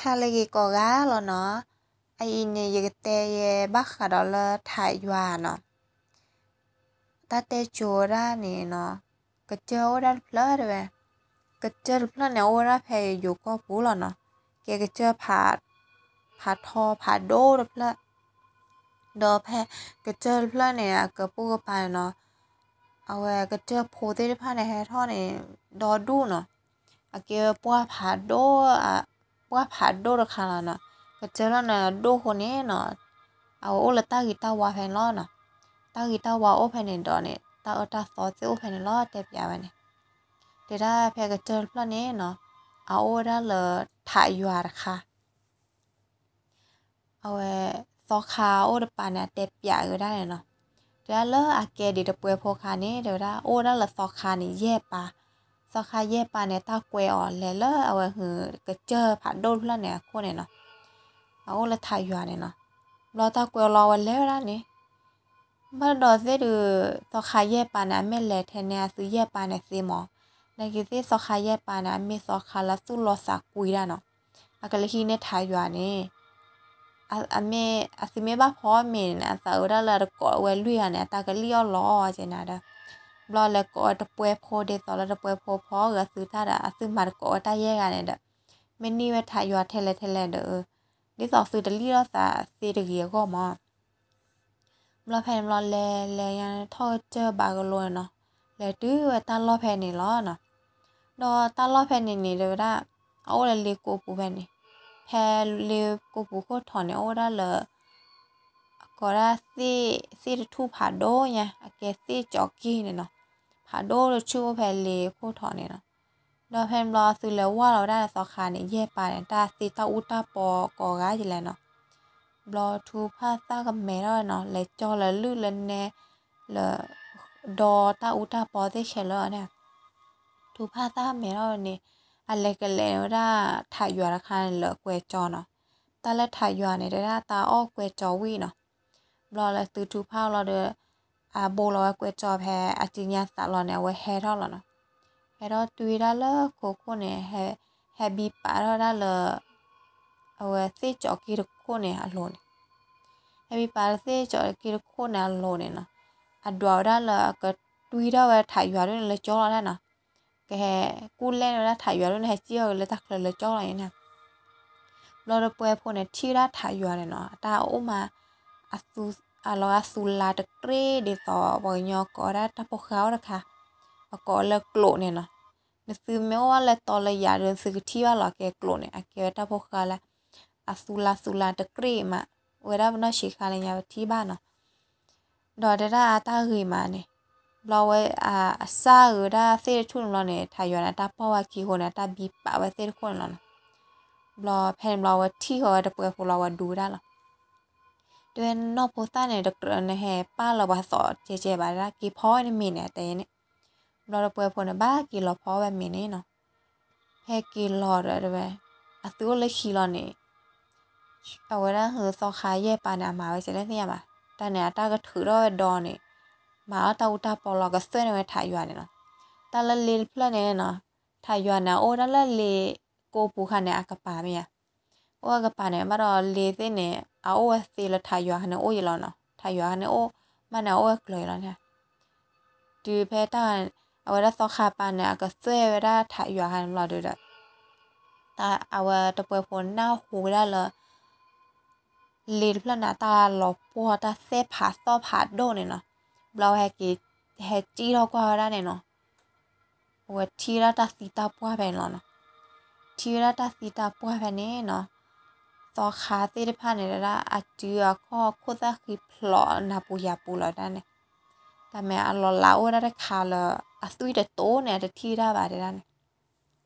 ဟါလၢအဂ့ၤကိးဂၤလီၤနီၤ, အအံၤန့ၣ် ယကတဲယဲဘၣ်ဃးဒီးလၢထးယွၤနီၤ. တၢ်တဲကၠိဝဲဒၣ်န့ၣ်နီၤ, ကစၢၢ်အိၣ်ဝဲဒၣ်တဖျၢၣ်တဲဝဲ, ကစၢၢ်တဖျၢၣ်န့ၣ် အိၣ်ဝဲဒၣ်ဖဲယိၤကီၢ်ပူၤလီၤနီၤ, ကဲကစၢၢ်ဖး, ဖးထီဖးဒိၣ်တဖျၢၣ်, ဒီးဖဲကစၢၢ်တဖျၢၣ်န့ၣ် အကပိာ်ကပၤန့ၣ်နီၤ, အဝဲကစၢၢ်ဖိသ့ၣ်တဖၣ်န့ၣ် ဟဲထီၣ်န့ၣ် ဒီဒူၣ်နီၤ, အကဲဝဲပှၢ်ဖးဒိၣ်, ပှၢ်ဖးဒိၣ်တခါလီၤနီၤ. ကစၢၢ်လီၤန့ၣ် အဒိၣ်ဃိန့ၣ်နီၤ, အဝဲအိၣ်လၢတၢ်ဂ့ၤတၢ်ဝါဖဲန့ၣ်လီၤနီၤ. တၢ်ဂ့ၤတၢ်ဝါအိၣ်ဖဲန့ၣ်ဒီးန့ၣ် တၢ်အၢတၢ်သီသ့ၣ်အိၣ်ဖဲန့ၣ်လီၤ တဲပျးဝဲန့ၣ်. တဲဒၣ်ဖဲကစၢၢ်တဖျၢၣ်န့ၣ်နီၤ, အအိၣ်ဝဲဒၣ်လၢထးယွၤတခါ အဝဲ သီခါအိၣ်တပၤန့ၣ် အတဲပျးက့ၤဝဲဒၣ်န့ၣ်နီၤ. တဲဒၣ်လၢအကဲဒံးတပှဲၤဖိခါန့ၣ် တဲဝဲဒၣ် အိၣ်ဝဲဒၣ်လၢသီခါန့ၣ် ယဲၢ်ပၤ, သီခါယဲၢ်ပၤန့ၣ် တၢ်ကွဲးအီၤလဲၤလၢအဝဲဟုး ကစၢၢ်ဖးဒိၣ်တဖျၢၣ်န့ၣ်အခိၣ်န့ၣ်နီၤ, အအိၣ်လၢထးယွၤန့ၣ်နီၤ. ဘျီတၢ်ကွဲးအီၤလီၤ အဝဲလဲၤဝဲဒၣ်န့ၣ် ဘၣ်ဒီးသ့ၣ်ဒုး သီခါယဲၢ်ပၤန့ၣ် အမ့ၢ်လဲၤထဲန့ၣ်အသုယဲၢ်ပၤန့ၣ်သ့မး, နာ်က့သ့ၣ်သီခါယဲၢ်ပၤန့ၣ် အမ့ၢ်သီခါလၢအသူၣ်လီသးကွံတၢ်နီၤ, အကလဲၤဟံးန့ၢ်ထးယွၤန့ၣ် အမ့ၢ် အသုမ့ၢ်ဘၣ်ဖီမ့ၤန့ၣ် အသးအုးဒၣ်လၢအတကိးဝဲလွံၢ်ဂၤန့ၣ် အတၢ်ကလံၣ်အီၣ်လီၤကဲနၤဒီး, ဘျီလဲၤကိးဝဲတပှဲၤဖိဒ်သိးလၢတပှဲၤဖိဖီအဂၤသုတၢ်ဒီး အသုမၤတကိးဝဲတၢ်ယဲၢ်ဂၤန့ၣ်ဒီး, မ့ၢ်န့ၢ်ဝဲထးယွၤထဲလဲၣ်ထဲလဲၣ်ဒီး, ဒ်သိးသုတလံၣ်ထီၣ်သးသ့တဂ့ၤအဂီၢ်မး ဘျီဖဲန့ၣ်ဘျီလဲၤလဲၤညါထီၣ်ကစၢၢ်ဘးကလိန့ၣ်နီၤ, လဲၤတုၤဝဲတၢ်လီၢ်ဖဲန့ၣ်လီၤနီၤ. ဒီးတၢ်လီၢ်ဖဲန့ၣ်န့ၣ် တဲဝဲဒၣ် အအိၣ်လၢလ့ကိပူၤဖဲန့ၣ်, ဖဲလ့ကိပူၤခိၣ်ထီးန့ၣ် အိၣ်ဝဲဒၣ်လၢ ကိးဒၣ်သ့ၣ် သ့ၣ်တထူၣ်ဖးဒိၣ်ညါ အကဲသ့ၣ်ကၠီၤက့ၢ်န့ၣ်နီၤ, ဖးဒိၣ်တဆူၣ်အိၣ်ဖဲလ့ခိၣ်ထီးန့ၣ်နီၤ. ဒီးဖဲန့ၣ်ဘျီသုလဲၤဝၢ်လီၤဝဲဒၣ်န့ၣ် သီခါန့ၣ် ယဲၢ်ပၤန့ၣ် တၢ်သ့တၢ်အူတၢ်ပီကိးဂၤယလဲၣ်နီၤ. ဘျီထူဖၣ်သၣ်ကမဲထီၣ်နီၤ, လဲၤကၠီလၢလုၢ်လၢနဲ လၢ ဒီးတၢ်အူတၢ်ပီသ့ၣ်ခဲလၢာ်န့ၣ်, ထူဖၣ်သၣ်ကမဲထီၣ်န့ၣ် အလဲၤကလဲၤဝဲဒၣ်ထးယွၤတခါန့ၣ်လၢကွဲးကၠီနီၤ. တၢ်လၢထးယွၤန့ၣ် တဲဒၣ်တၢ်အီၣ်ကွဲးကၠီဝံၣ်နီၤ. ဘျီလၢသုထူဖၣ်လီၤဒီး အဘိလီၤဝဲကွဲးကၠီဖဲအစုညါသးလီၤန့ၣ် အဝဲဟဲထီၣ်လီၤနီၤ. ဟဲထီၣ်တွံၢ်ဒၣ်လၢခိခိၣ်န့ၣ် ဟဲ ဟဲဘံပာ်ထီၣ်ဒၣ်လၢ အဝဲသ့ၣ်ကၠီၤက့ၢ်တခိၣ်န့ၣ်အလိၤန့ၣ်, ဟဲဘံပာ်လၢသ့ၣ်ကၠီၤက့ၢ်တခိၣ်န့ၣ်အလိၤန့ၣ်နီၤ, အဒွးဝဲဒၣ်လၢအကတွံၢ်ထီၣ်ဝဲထးယွၤဒၣ်န့ၣ်လၢကၠီလီၤဒၣ်နီၤ. ကဟဲကူၣ်လဲၢ်န့ၢ်ဝဲဒၣ်ထးယွၤဒၣ်န့ၣ် ဟဲစံၣ်အီၤက့ၤလၢတၢ်ချၢလၢကၠီလီၤန့ၣ်နီၤ. ဘျီတပှဲၤဖိန့ၣ် ထံၣ်ဝဲဒၣ်ထးယွၤန့ၣ်နီၤ, အတၢ်အိၣ်မး အသူ အလီၤဂာ်သူလၤတကြ့ၢ်ဒ်သိး ပှၤကညီကိးဝဲဒၣ်တၢ်ဖိဃါအိၣ်တခါ, အကိးလၢကျိာ်န့ၣ်နီၤ. နသုမ့ၢ်အိၣ်ဘၣ်လၢတီလၢယၤဒီး နသုကထံၣ်ဘၣ်လီၤကဲကျိာ်န့ၣ်, အကဲဝဲတၢ်ဖိဃါလၢ အသူလၤသူလၤတကြ့ၢ်မး, ဝဲဒၣ်ပနီၢ်ဆံးခါလၢညါပထံၣ်ဘၣ်နီၤ. ဒီးတဲဒၣ်အတၢ်ဂ့ၤမးန့ၣ်, ဘျီဝဲ အစၢ်ဂ့ၤဝဲဒၣ်သ့ၣ်တထူၣ်န့ၣ်ဘျီန့ၣ် ထးယွၤန့ၣ် အတၢ်ပီၢ်ဝဲခံဃိန့ၣ် အတၢ်ဘံပာ်ဝဲသ့ၣ်တခိၣ်န့ၣ်လီၤနီၤ. ဘျီဖဲန့ၣ်ဘျီဝဲထံၣ်ဃီၤဝဲတပှဲၤဖိလီၤ ဝဲဒူဝဲဒၣ်လီၤ. တဲဝဲနီၢ်ဖိသၣ်န့ၣ် တကြၢးနဟဲပာ်လၢပှၤသီးကဲကဲဘၣ်ဒၣ် က့ၤဖီဝဲနမ့ၤန့ၣ် အတဲန့ၣ်. ဘျီတပှဲၤဖိန့ၣ် ဘၣ်က့ၤလီၤဖီဝဲမ့ၤန့ၣ်နီၤ. ဖဲက့ၤလီၤဒီးတဲဝဲ အသုအိၣ်လၢခံလီၤန့ၣ် အဝဲဒၣ်ဟုသီခါယဲၢ်ပၤန့ၣ် အမၤဝဲကဲလဲၣ်သ့ၣ်ညါဘၣ်. တၢ်န့ၣ် အတၢ်ကထုးထီၣ်ဝဲဒီန့ၣ် မၤအီၣ်တၢ်အူတၢ်ပီလီၤ ကသွဲၣ်န့ၢ်ဝဲထးယွၤန့ၣ်လီၤ. တၢ်လၢလ့တဖျၢၣ်န့ၣ်နီၤ, ထးယွၤန့ၣ် အအိၣ်ဝဲဒၣ်လၢလ့ကိပူၤခါန့ၣ် အကပၤမ့ၢ်ဧါ. အိၣ်အကပၤန့ၣ် ဘၣ်ဒီးလ့သ့ၣ်န့ၣ် အအိၣ်ဝဲသ့လၢထးယွၤခါန့ၣ်အိၣ်ယံၤလီၤနီၤ. ထးယွၤခါန့ၣ်အိၣ် မးန့ၣ် အအိၣ်ဝဲကျၢၤယံၤလီၤန့ၣ်. တုၤဖဲတၢ် အဝဲဒၣ်သီခါပၤန့ၣ် အကသွဲၣ်ဝဲဒၣ်ထးယွၤခါန့ၣ်ဘျီဒီး တၢ်အဝဲတပှဲၤဖိနၢ်ဟူဝဲဒၣ်လၢ လ့တဖျၢၣ်န့ၣ် တၢ်လီၤပှီၢ်တၢ်သဲၣ်ဖးသီၣ်ဖးဒိၣ်န့ၣ်နီၤ. ဘျီဝဲဟဲက့ၤ ဟဲစံၣ်ထီၣ်ကွၢ်ဝဲဒၣ်န့ၣ်နီၤ. အဝဲထံၣ်ဝဲဒၣ်တၢ်သံတၢ်ပှၢ်ဖဲန့ၣ်လီၤနီၤ. ထံၣ်ဝဲဒၣ်တၢ်သံတၢ်ပှၢ်ဖဲန့ၣ်နီၤ. သီခါသ့ၣ်တဖၣ်န့ၣ် တဲဒၣ်အစုအခီၣ်ခိၣ်သၣ်ဃံဖျိးနၢ်ပူၤယၢ်ပူၤလီၤဒၣ်န့ၣ်. တၢ်မ့ၢ်အလီၤလးအိၣ်ဝဲဒၣ်တခါလၢ အသွံၣ်တတိၤန့ၣ် အတထံၣ်ဝဲဒၣ်ဘၣ်တဲဒၣ်န့ၣ်.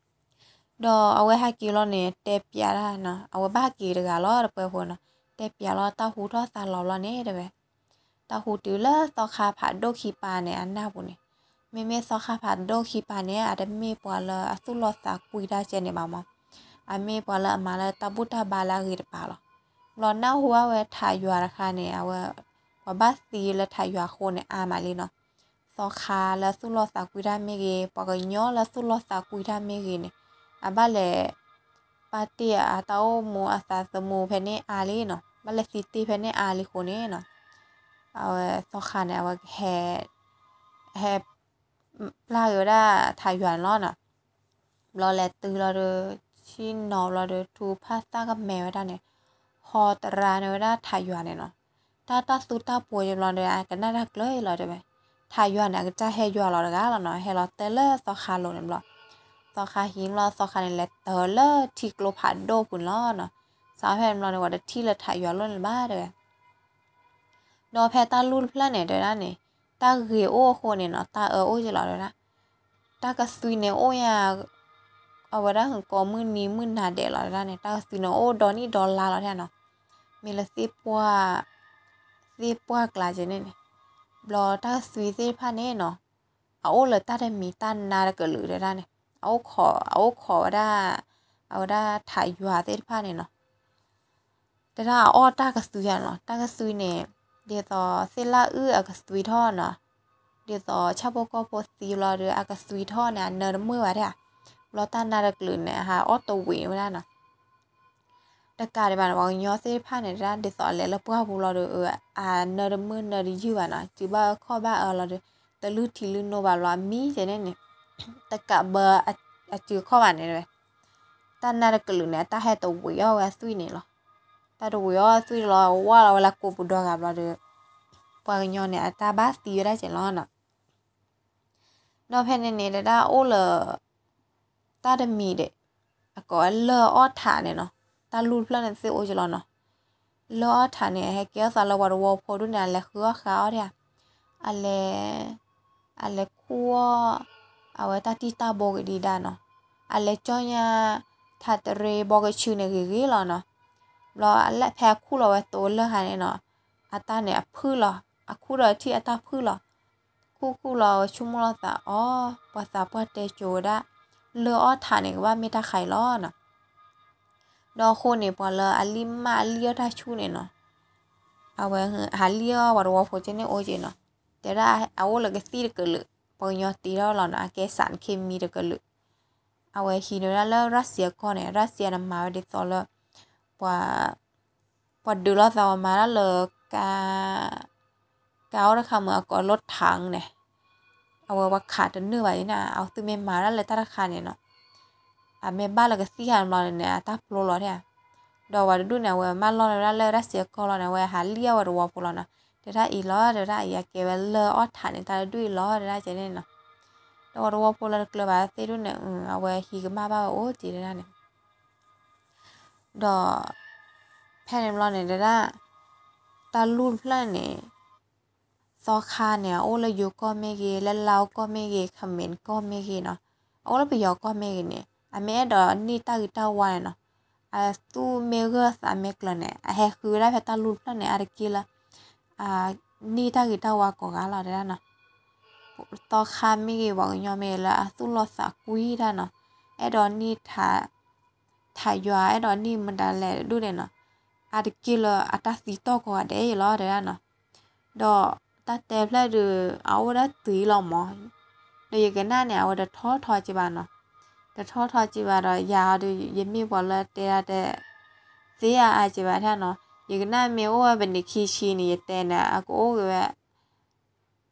ဒီးအဝဲဟဲက့ၤလီၤန့ၣ် တဲပျးတၢ်နီၤ, အဝဲဘၣ်ဟဲက့ၤတဂၤလီၤ တပှဲၤဖိနီၤ, တဲပျးလီၤတၢ်ဟူထီၣ်သါလီၤဘျီန့ၣ်တဲဝဲ, တၢ်ဟူတုၤလၢသီခါဖးဒိၣ်ခံပၤန့ၣ် အနၢ်ပူၤန့ၣ်, မ့မ့ၢ်သီခါဖးဒိၣ်ခံပၤန့ၣ် အတမ့ၢ်ပှၤလၢအသူၣ်လီသးကွံတၢ်ကဲန့ၣ်ဘၣ်မး, အမ့ၢ်ပှၤလၢအမၤလၢတၢ်ဘူၣ်တၢ်ဘါလၢအဂ့ၤတပၤလီၤ. ဘျီနၢ်ဟူဘၣ်ဝဲထးယွၤတခါန့ၣ် အဝဲ ပှၤဘၣ်သံလၢထးယွၤအဃိန့ၣ် အါမးလံနီၤ. သီခါလၢသူၣ်လီသးကွံတၢ်မ့ၢ်ဂ့ၤ, ပှၤကညီလၢသူၣ်လီသးကွံတၢ်မ့ၢ်ဂ့ၤန့ၣ်, အဘၣ်လဲၤ ပၢ်တ့ၢ်အတၢ်အိၣ်မူအသးသမူဖဲန့ၣ်အါလံနီၤ, ဘၣ်လဲၤသံတ့ၢ်ဖဲန့ၣ်အါလံအဃိန့ၣ်နီၤ, အဝဲသီခါန့ၣ် အဝဲဟဲ ဟဲ ပျၢ်က့ၤဝဲဒၣ်ထးယွၤန့ၣ်လီၤနီၤ. ဘျီလဲၤတုၤလီၤဒီး ဆ့ၣ်နီၤဘျီဒီး ထူဖၣ်သၣ်ကမဲာ်ဝဲဒၣ်န့ၣ်, ဟီတရါန့ၢ်ဝဲဒၣ်ထးယွၤန့ၣ်နီၤ. တၢ်တၢ်သူတၢ်ပှိၤယဘျီဒီး အကနၣ်တၢ်ကျၢၤလီၤတဲဝဲ, ထးယွၤန့ၣ် အကစၢ်ဟဲယွၤလီၤတဂၤလီၤနီၤ, ဟဲလီၤတဲလၢသီခါလိၤန့ၣ်ဘျီ, သီခါဟံးလီၤ သီခါန့ၣ် လဲၤတၢၤလၢထံကျိဖးဒိၣ်ပူၤန့ၣ်လီၤနီၤ. စးဖဲန့ၣ်ဘျီန့ၣ် ပှၤတထံၣ်လၢထးယွၤလိၤန့ၣ်ဘၣ်တဲဝဲ ဒီးဖဲတၢ်လူၢ်တဖျၢၣ်န့ၣ် တဲဝဲဒၣ်န့ၣ်, တၢ်ဂ့ၤအိၣ်အဃိန့ၣ်နီၤ တၢ်အၢအိၣ်က့ၤလီၤတဲဝဲဒၣ်, တၢ်ကသွံန့ၣ်အိၣ်ညါ, အဝဲဒၣ်ကိးမုၢ်နံၤမုၢ်နၤဒဲးလီၤတဲဝဲဒၣ်န့ၣ်, တၢ်ကသွံန့ၣ်အိၣ်ဒီနံၣ်ဒီလါလီၤတဲဝဲနီၤ, မ့ၢ်လၢသ့ၣ်ပှၢ်, သ့ၣ်ပှၢ်ကျါက့န့ၣ်န့ၣ်, ဘျီတၢ်ကသွံသ့ၣ်တဖၣ်န့ၣ်နီၤ အအိၣ်လၢတၢ်တမံၤတၢ်နါတကလုာ်တဲဒၣ်န့ၣ်, အအိၣ်ခိးဝဲဒၣ်, အဝဲဒၣ်ထးယွၤသ့ၣ်တဖၣ်န့ၣ်နီၤ, တဲဒၣ်အအီၣ်တၢ်ကသွံယါန့ၣ်လီၤ, တၢ်ကသွံန့ၣ်, ဒ်သိးသ့ၣ်လၣ်အုၣ်အကသွံထီၣ်နီၤ, ဒ်သိးဆၣ်ဖိကီၢ်ဖိသံဘျီဒီး အကသွံထီၣ်န့ၣ် အနၢတမုာ်ဘၣ်ဒၣ်, ဘျီတၢ်နါတကလုာ်န့ၣ် အဟးအီၣ်တဝံးဝဲဒၣ်နီၤ တကးဒံးဘၣ်န့ၣ် ပှၤကညီသ့ၣ်တဖၣ်န့ၣ် ဒ်သိးအလဲၤလၢပှၢ်ပူၤလီၤဒီး အနၢတမုာ်နၢတယုၢ်ဘၣ်နီၤ, စုဘၣ်ခီၣ်ဘၣ်အၢလီၤဒီး တလုၢ်ထံလုၢ်နိဘၣ်ဘျီအမံကဲန့ၣ်န့ၣ်, တကးဘၢအစုခီၣ်ဘၣ်န့ၣ်ဝဲ, တၢ်နါတကလုာ်န့ၣ် အတၢ်ဟဲတဝံးအီၣ်ဝဲအသွံၣ်န့ၣ်လီၤ. တၢ်တဝံးအီၣ်အသွံၣ်လီၤ ဝၢ်လီၤဝဲလၢကိးပူၤဒီဂၤဘျီဒီး ပှၤကညီန့ၣ် အတၢ်ဘၣ်သံဝဲဒၣ်ကဲလီၤနီၤ. ဒီးဖဲန့ၣ်န့ၣ် တဲဒၣ်အိၣ်လၢ တၢ်တမံၤဒီး အကိးဝဲလၢၢ်အီၣ်ထးန့ၣ်နီၤ, တၢ်လူၢ်တဖျၢၣ်န့ၣ်သ့ၣ်အိၣ်က့လီၤနီၤ. လၢၢ်အီၣ်ထးန့ၣ် ဟဲကဲထီၣ်သးလၢပှၤတဝီဖိဒူၣ်န့ၣ် အလဲၤဃုအီၣ်ဃုအီၣ်ဒၣ်ဧါ, အလဲၤ, အလဲၤခူၣ်အီၣ် အဝဲတၢ်တံၢ်တၢ်ဘိကဒံဒါနီၤ, အလဲၤကၠီၣ်ညါ ထးတရ့ဘီကဆူန့ၣ်ဂ့ၤဂ့ၤလီၤနီၤ. ဘျီဖဲအခူၣ်လီၤဝဲသိလၢၢ်ဟါန့ၣ်နီၤ, အတၢ်န့ၣ်အဖုၣ်လီၤ, အခူၣ်ဒီးထံၣ်အတၢ်ဖုၣ်လီၤ ခူၣ်ခူၣ်လီၤဝဲဆိကမိၣ်လီၤသးအီၤ, ပှၤသးပှၢ်တဲကိၤဝဲဒၣ်, လၢၢ်အီၣ်ထးန့ၣ် ကဘၣ်မ့ၢ်တၢ်ဃးအံၤလီၤနီၤ. ဒီးအဃိန့ၣ် ပှၤလၢအလံၣ်မၢ်အလံၣ်အီၣ်တၢ်ဆူၣ်န့ၣ်နီၤ, အဝဲဟးလံၣ်အီၣ်ပှၤတဝီဖိကဲန့ၣ်အိၣ်က့နီၤ. တဲဒၣ်အအိၣ်လၢကသံၣ်တကလုာ်, ပှၤကညီတ့ထီၣ်လီၤနီၤ, အကဲစးနခ့မံတကလုာ်. အဝဲဟံးန့ၢ်ဝဲဒၣ်လၢရၢၣ်စံအကီၢ်န့ၣ်, ရၢၣ်စံအန့ၣ်မၤဝဲဒ်သိးလၢ ပှၤ ပှၤဒုးလိာ်သးဝဲမၤတၢ်လၢ ကါအိၣ်တခါမ့ၢ်အကိးလၢထးန့ၣ်, အဝဲပှၤခးတနုာ်ဘၣ်အံၤန့ၣ် အဝဲသုမ့ၢ်မၤတၢ်လၢတၢ်တခါန့ၣ်နီၤ, အမ့ၢ်ဘၣ်လၢကသံၣ်ခါန့ၣ်ဘျီန့ၣ် အတၢ်ပျိလီၤဒၣ်ဧါ. ဒီးပှၤတဒူၣ်န့ၣ် အဝဲမၢလီၢ်န့ၢ်ဝဲဒၣ်လၢရၢၣ်စံအကီၢ်လီၤန့ၣ် အဝဲဟးလံၣ်အီၣ်ဝဲတဝီဖိလီၤနီၤ. တဲဒၣ်အံၤလီၤ တဲဒၣ်အံၤအကဲဝဲလၢၢ်အီၣ်ထးန့ၣ် တၢ်တဒူၣ်အံၤလီၤ တဲဒၣ်ကဲန့ၣ်နီၤ. ဒီးပှၤတဝီဖိလၢတကျၢၤဘၣ်သ့ၣ်ဒူၣ်န့ၣ် အဝဲဟံးကမၣ်ဘၣ်ဝဲအိၣ်က့တဲဒၣ်န့ၣ် ဒီး ဖဲန့ၣ်ဘျီန့ၣ် တဲဒၣ် တၢ်လူၢ်တဖျၢၣ်န့ၣ် သီခါန့ၣ် အအိၣ်လၢယိၤကီၢ်မ့ၢ်ဂ့ၤ, လၢလါအိၣ်ကီၢ်မ့ၢ်ဂ့ၤ, ခမ့ၢ်ကီၢ်မ့ၢ်ဂ့ၤနီၤ, အအိၣ်လၢပယီၤကီၢ်မ့ၢ်ဂ့ၤန့ၣ် အမ့ၢ်အဲၣ်ဒိးန့ၢ်တၢ်ဂ့ၤတၢ်ဝါန့ၣ်နီၤ, အသူၣ်မ့ၢ်ဂၢၢ်သးမ့ၢ်ကျၢၤန့ၣ် အဟဲဃုဝဲဒၣ်ဖဲတၢ်လူၢ်တဖျၢၣ်န့ၣ် အါတက့ၢ်လၢ န့ၢ်တၢ်ဂ့ၤတၢ်ဝါကိးဂၤလီၤတဲဒၣ်နီၤ. သီခါမ့ၢ်ဂ့ၤ ပှၤကညီမ့ၢ်ဂ့ၤလၢအသူၣ်လီၤသးကွံတၢ်နီၤ, အဲၣ်ဒိးန့ၢ် ထးယွၤ အဲၣ်ဒိးန့ၢ်မတၤလဲၣ်တဒူၣ်န့ၣ်နီၤ, အါတက့ၢ်လၢအတၢ်သံတီၢ်ကိးဂၤဒဲးအံၤလီၤတဲဒၣ်နီၤ. ဒီးတၢ်တဲဖျၢၣ်ဒုး အအိၣ်ဝဲဒၣ်တုၤအံၤလီၤမး, ဒီးယကနၣ်န့ၣ် အဝဲတထီထီက့ဘၣ်နီၤ, တထီထီက့ဘၣ်ဒီး ယၤဒီး ယမ့ၢ်ပှၤလၢတဲဒၣ်တဲ သ့အါအါက့ဘၣ်ထါနီၤ, ယကနၣ်မ့ၢ်အိၣ်ဝဲပနံးခံဆံန့ၣ် ယတဲန့ၣ် အကအိၣ်က့ၤဝဲ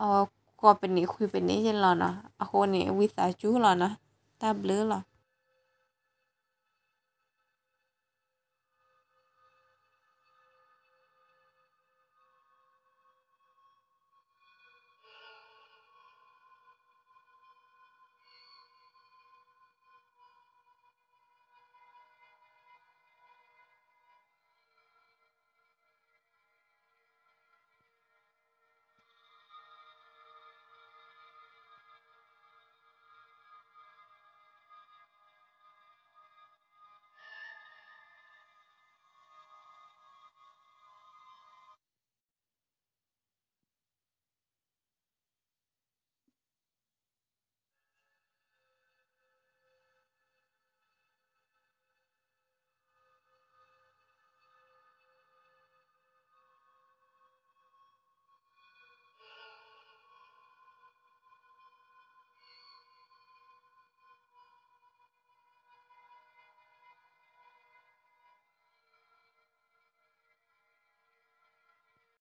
အဝဲကိးပနံးခွံပနံးယဲလီၤနီၤ, အဃိန့ၣ် ဝံသးစူၤလီၤနီၤ, တၢ်ဘျုးလီၤ.